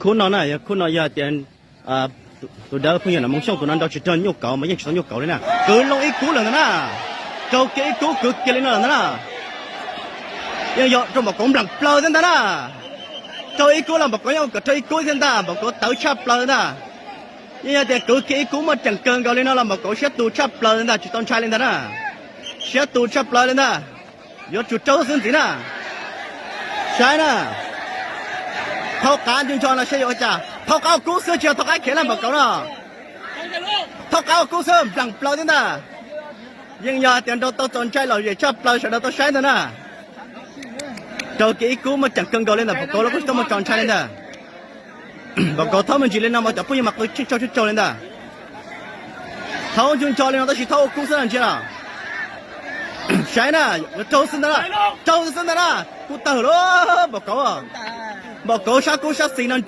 Khub no na, yog khub no yog tias tus dawb phooj ywg Nam Moo Xyooj tus no nrau tsis raug nyuj kauv mas yeej tsis tau nyuj kauv li na. Kwv loo ib kub lawm ntag na. Raug kiag ib kub kwv kiag li no lawm ntag na. Yeej yog rau npaum kauv nplam plaws thiab ntag na. Raug ib kub los npaum kauv yeej ua kom raug ib kub thiab ntag, npaum kauv tawv tshaj plaws ntag. Yeej yog tias kwv kiag ib kub muaj ceem kawg nkaus li no los npaum kauv siab tus tshaj plaws li ntag, tsis tau ntshai li ntag na. Siab tus tshaj plaws li ntag. Yuav tsum raug xwb ntxiv na. Saib na. Thaub qaib ncu ncho no saib yuav ua cas, thaub qaib ua kub xwb tsis yog thaub qaib khiav na npaum kauv no. Thaub qaib ua kub xwb nplam plaws thiab ntag. Yeej yog hais tias nrau tau txaus ntshai lom zem tshaj plaws sawv daws tau saib ntag na. Raug kiag ib kub muaj ceem kawg nkaus li ntag, npaum kauv los kuj tsis tau muaj txaus ntshai li ntag. Npaum kauv thaub me ntsis li no mas cov phooj ywg mas qw tsheej tsaug tsheej tsaug li ntag. Thaub ncu ncho li no tab sis thaub ua kub xwb no ntsia los. Saib na, yuav raug xwb ntag na. Raug xwb ntag na. Kub tawg lawm npaum kauv. Npaum kauv sab kub sab xis no